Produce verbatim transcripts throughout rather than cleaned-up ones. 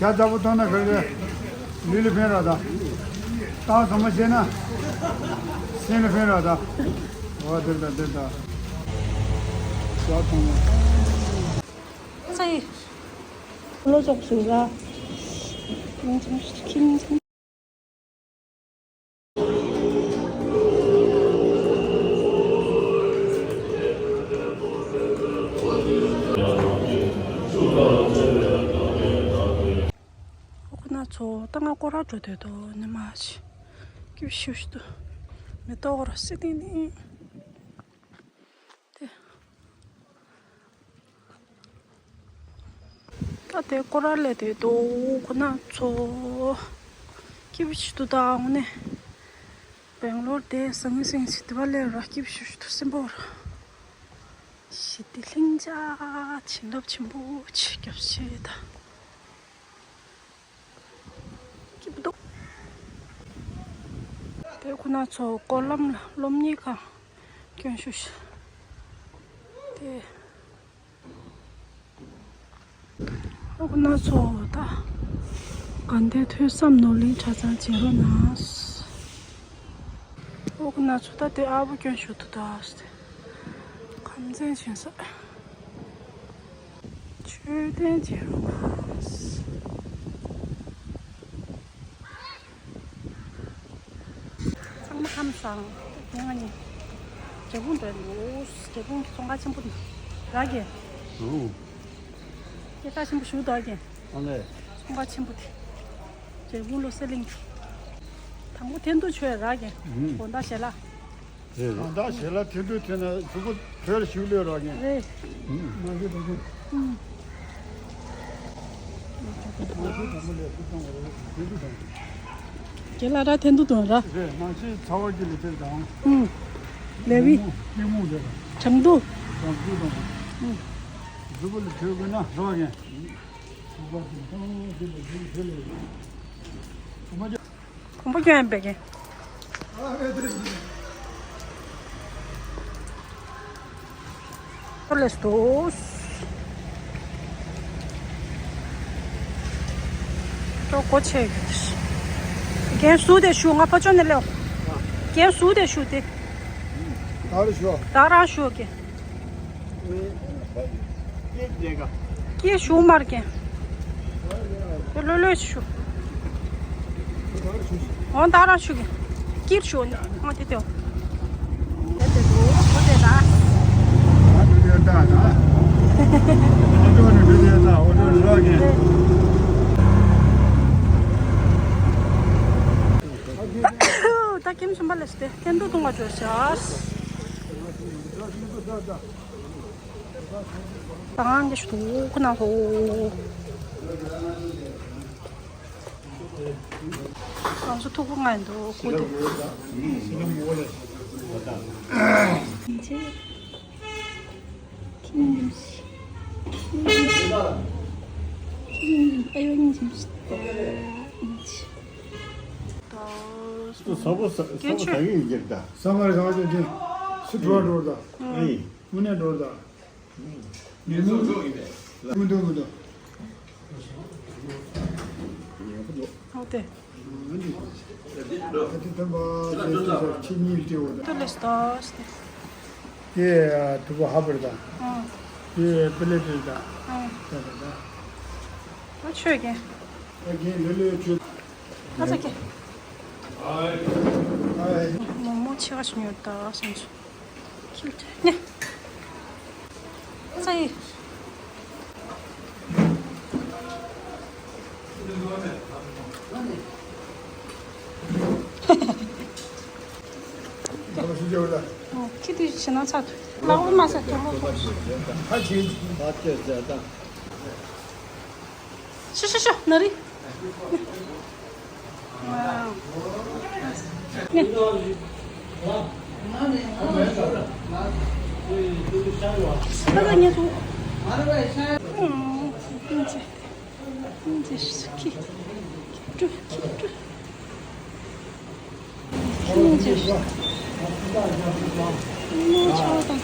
ཇ་ཚ་པོ་བཏང་ན་ག་རེ། ལུས་ལ་ཕན་ར་ད། ཏང་ཟ་མ་བྱས་ན། སེམས་ལ་ཕན་ར་ད། འོ་དེ་ད་དེ་ད། ཇ་ཐུང་མ། ཚེ། ལོ་ཙོག་སུ་ར། ཁྱིམ་ཁྱིམ། ཁོ་ན་ཚོ་ད་ང་སྐོར་ར་འགྲོ་འདོད་དོ་ནི་མ་ཤི། ཀིབ་ཤུ་ཤུ་དུ། མེ་ཏོག་ར་སི་ཏིང་ཏིང་། དེ། ད་དེ་སྐོར་ར་ལས་དེ་དོ་ཁོ་ན་ཚོ། ཀིབ་ཤུ་དུ་ད་འོ་ནི། སྦེང་ལོར་དེ་སང་ཉིན་སང་ཉིན་སི་ཏི་བ་ལས་ར་ཀིབ་ཤུ་ཤུ་དུ་སིམ་པོ་ར། ཞི་བདེ་ལྷིང་འཇགས་བྱིན་རླབས་ཆེན་པོ་ཆེ་སྐྱབས་ཆེ་ད། སྐྱིད་པོ་འདུག་དེ་ཁོ་ན་ཚོ་སྐོར་ལམ་ལ་སློབ་གཉེར་ཁང་སྐྱོན་ཞུ་ཤི། དེ་ཁོ་ན་ཚོ་ད་དགའ་ལྡན་ཐོས་བསམ་ནོར་གླིང་གྲྭ་ཚང་བྱེད་རོགས་གནང་། ཨོ་ཁོ་ན་ཚོ་ད་དེ་ཨ་བོ་སྐྱོན་ཞུ་དུ་ད། ཁམས་ཚན་ཆེན་ས། མཆོད་རྟེན་བྱེད་རོགས་གནང་། ཚང་མ་ཁམས་བཟང་། ངས་ང་གཉིས། འབྲས་སྤུངས་འགྲོ་འདུག་འབྲས་སྤུངས་ཀྱི་ཚོང་ཁང་ཆེན་པོ་འདུག་ར་གན། ཨོ། སྐད་གྲགས་ཆེན་པོ་ཞུ་དོ་གན། ཨ་ལས། ཚོང་ཁང་ཆེན་པོ་དེ། འབྲས་སྤུངས་བློ་གསལ་གླིང་གི། དང་པོ་ཐེན་ཐུ་ཆོས་ར་གན། ཨུམ། དགོང་དག་ཞལ་ལག་རེད་རེད། དགོང་དག་ཞལ་ལག་ཐེན་ཐུ་ཐེན་ན་གཟུགས་པོ་བོད་ལ་ཞིག་ལོས་ར་གན། རེད། ཨུམ། མ་གི་དང་པོ། ཨུམ། རྒན་ལགས་ར་ཐེན་ཐུ་དང་ར། རེད། ནང་ཆེན་ཚ་བ་གི་ལི་ཐེར་དང་། ཨུམ། ལེ་བི། ལེ་མོ་ལེ་བ། བྲང་ཏུ། བྲང་ཏུ་དང་། ཨུམ། གཟུགས་པོ་ལ་ཐོས་དགོས་ན་ར་གན། གོམ་པ་སྐྱོན་པས་ཀྱི། ཨོ་ལེ་སྟོས། ཅོ་གོ་ཆེ་གི། རྒན་སུ་དེ་ཞུ་ང་ཕ་ཅོ་ནས་ལེའོ། རྒན་སུ་དེ་ཞུ་དེ། ད་རུ་ཞུ། ད་རང་ཞུ་གི། ཀྱེ་ཞུ་མར་ཀྱེ། ཀྱེ་ལོས་ལོས་ཞུ། འོ་ད་རང་ཞུ་གི། ཀྱིར་ཞུ་ནི་འོ་དེ་དེའོ། དེ་དེ་དུ་འོ་དེ་ད། ད་ཀྱེ་མ་ཤམ་པ་ལས་ཏེ་ཀྱེ་འདུ་དུང་བ་འབྱོར་ཤག་ད་ང་གི་ཞུ་ཁུ་ན་ཧོ། ང་ཚོ་ཐུག་པོ་ང་ཡིན་འདུག་ཁུ་དེ། ཁྱིམ་ཨ་ཡོ་ཉིན་ཁྱིམ་ཨ་ཡོ་ཉིན་ཁྱིམ། ད་ས་བོ་ས་ས་བོ་ད་ཡིན་གྱི་ད། ས་མར་གང་ཅན་ཅན་སུ་འགྲོ་འགྲོ་ད། ཨེ། དངོས་གནས་འགྲོ་ད། ཉེ་མོ་མི་འདུག་མི་འདུག་ཨོ་དེ། ཨ་ནི་ད་ཐེ་ཐམ་པ་ཟེར་ཏེ་ཆེ་གཉིས་སྤྲེའུ་ད། ཏུ་ལེ་སྟོ་སྟེ། དེ་ཐུ་བོ་ཧ་པར་ད། ཨང་། དེ་པི་ལེ་ཏེ་ད། ཨང་། ད་ད་ད། ཨ་ཆོས་ཀྱི། ད་རྒན་ལེ་ལེ་ཆོས། ཨ་ཙི་ཀྱེ། ཨའི། མོག་མོག་ཆེ་ག་ཞིག་ཉོས་ད་སོང་ཚུ། ཁྱིམ་དུ་ནི། ཙི། ཁྱི་དུས་ཕྱི་ནང་ཚ་དུ་ལག་པ་མ་ཟ་དུ་ལོ་ཁོ། ཧ་ཅི། ཧ་ཅི་ཟ་ད། ཤོ་ཤོ་ཤོ་ན་རི། ནི། ད་ད་ངས་ཚོ། ཨུམ། ཨུམ་ཅི། ཨུམ་ཅི་ཤི་ཁི། ཁི་ཀྲུ་ཁི་ཀྲུ། ཨུམ་ཅི་ཤི། ཨུམ་ཆ་བ་དང་།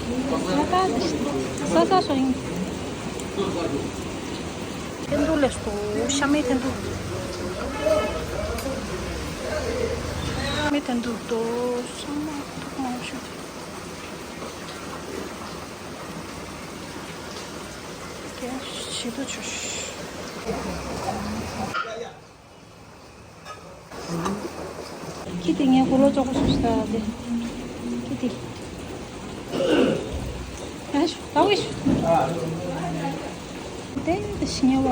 ས་ས་ས་ས་སོ་ཡིན། འཐེན་ཐུག་ལས་སོ། ཤ་མེད་འཐེན་ཐུག་ཤ་མེད་འཐེན་ཐུག་ཏོ། ཤ་མ་ཐུག་མང་ཤོས། ཀྱེ་ཞི་དུ་ཆུ། ཁྱི་དེ་ངའི་གུ་ལོ་ཙོག་པོ་སུ་ཞིག་ད་དེ། ཁྱི་དེ། ཨ་ཤུ་ད་འོ་ཤུ། དེ་དེ་ཤི་ཉེ་བ།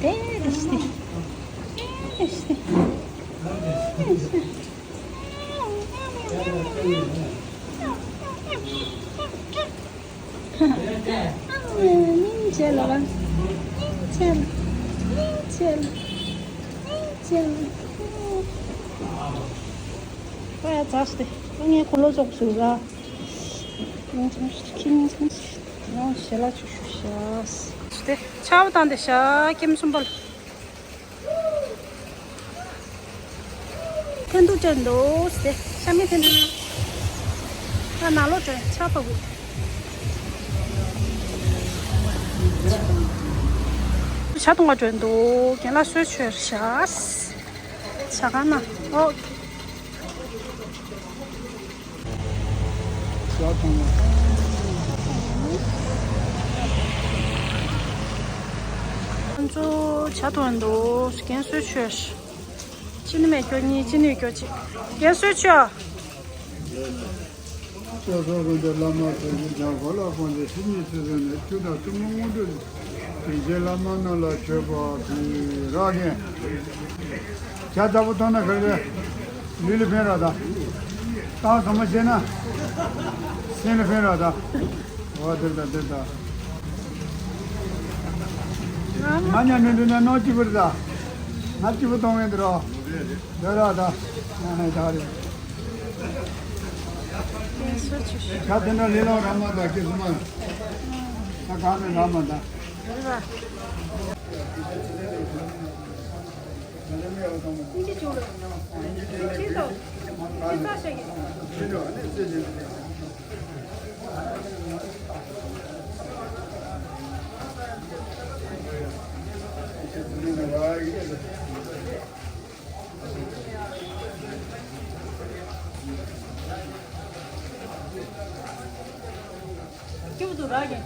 དེ་དེ་ཤི་དེ། དེ་དེ་ཤི་དེ། དེ་དེ་ཤི་དེ། སྙིང་རྗེ་ལ། སྙིང་རྗེ་ལ། སྙིང་རྗེ་ལ། སྙིང་རྗེ་ལ། ཨ་ཡ་ཙག་སྟེ། ངའི་གུ་ལོ་ཙོག་ཟུག་ར། ཁྱིམ་ཁྱིམ་ཁྱིམ་ཁྱིམ། ཡང་ཞལ་ལག་ཅིག་ཞུ་ཤག་སྟེ། ཆར་པ་བཏང་སྟེ་ཤག་ཁྱིམ་གསུམ་པ་ལ། འཐེན་ཐུག་སྤྲད་འདུག་སྟེ། ཤ་མེད་འཐེན་ཐུག་ད་ནང་ལོགས་འགྲོ་ཆར་པ་བུད། ཇ་འཐུང་ག་འགྲོ་འདུག་རྒན་ལགས་གསོལ་མཆོད་ཤག་ཇ་ཁང་ན། ཨོ། ཇ་འཐུང་བ། ང་ཚོ་ཇ་འཐུང་འདུག་རྒན་གསོལ་མཆོད། ཅི་ནུས་མེད་སྐྱོ་གཉིས་ཅི་ནུས་སྐྱོ་གཅིག་རྒན་གསོལ་མཆོད། སོ་སོ་དགོན་པའི་བླ་མ་ཚོ་ཡིན་ཀྱང་གོ་ལ་དགོན་པའི་སེམས་ཉིད་ཚེ་ཟུང་ནས་ཆོས་དང་ཐུན་མོང་དངོས་གྲུབ་ཡིན་ཅེས་བླ་མ་རྣམས་ལ་མཆོད་པ་ཕུལ་རོགས་གྱིས། ཇ་ཚ་པོ་འཐུང་ན་ག་རེ་ལུས་ལ་ཕན་རོགས་དང་། གཏམ་ཟབ་མོ་བཤད་ན་སེམས་ལ་ཕན་རོགས་དང་། འོ་དེ་ལྟ་དེ་ལྟ། ང་ཉ་མི་འདུག་ན་ནོར་གཅིག་པུ་རེད་ད། ང་གཅིག་པུ་གཏོང་མཁན་དེ་རོ། འདོད་ར་ད། ང་ནས་ད་རེད། ད་དེ་འདྲ་ལས་ལོ་ར་མ་ད་ཀི་སུ་མ། ད་ག་ནས་ར་མ་ད། སྐྱིད་པོ་འདུག་ར་གི།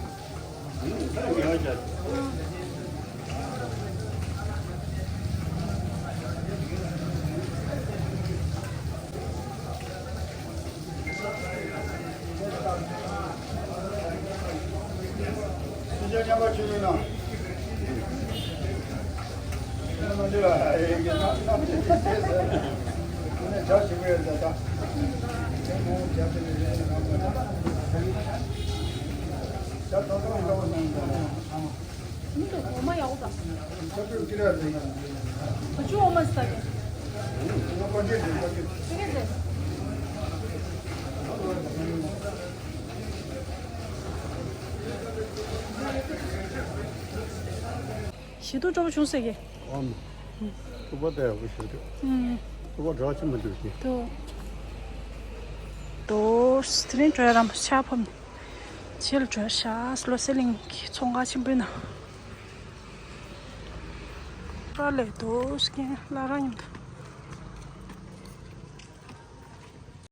མི་འདུག་འོ་མ་ཡག་པོ་འདུག་ཁ་ཆུ་འོ་མ་ཟ་གི། ཁྱི་རེད་ཟེར། ཞི་དུ་སྤྲོ་པོ་བྱུང་ཟེར་གི། ཨོམ། ཏུ་པ་ཏ་ཡག་པོ་ཞིག་རེད། ཨུམ། ཏུ་པ་འདྲ་ཆེན་མ་འདུག་ཅི། ཏུ། དོ། དེ་རིང་བྲོས་རམ་ཤ་ཕམ། ཆེ་ལ་བྲོས་ཤ་སློ་སེ་ལིང་གི་ཚོང་ཁང་ཆེན་པོའི་ནང་། པ་ལས་དོ་སྐྱེན་བླ་རང་མཉམ་དུ།